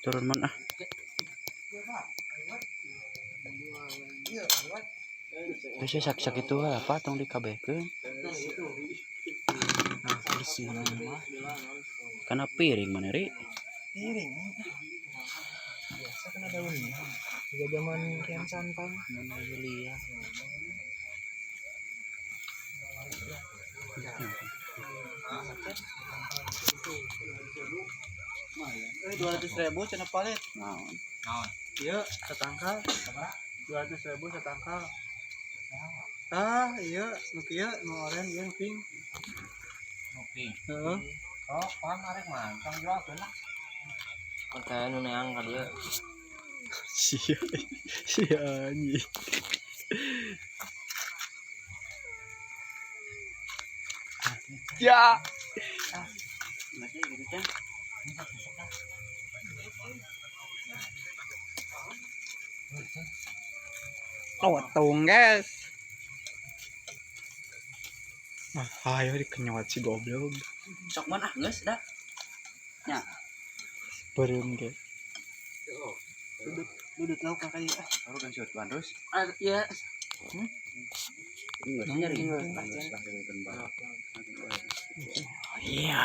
Turun man ah. Terus ya sak itu apa tong dikabekeun. Nah, bersih mah. Karena piring mana ri? Piring. Biasa kan ada daunnya. Juga zaman Kian Santang. Mana Yulia? Eh, 200.000 cenah palet. Naon? Iya, setangkal. 200.000 setangkal. Ah, iya, nu kieu, nu oren, ieu nu pink. Oke. Heeh. Oh, pan arek mantang jualkeun lah. Percaya nu neang ka dieu. Sia, sia anjing. Ya. Masih gitu kan? Potong, guys. Ah, ayo dikenyot si goblok. Sok man ah geus dah. Beureum ge. Dudut, dudut lauk ka ieu ah. Baru kan siot terus. Ah, iya. Geus nyari. Iya.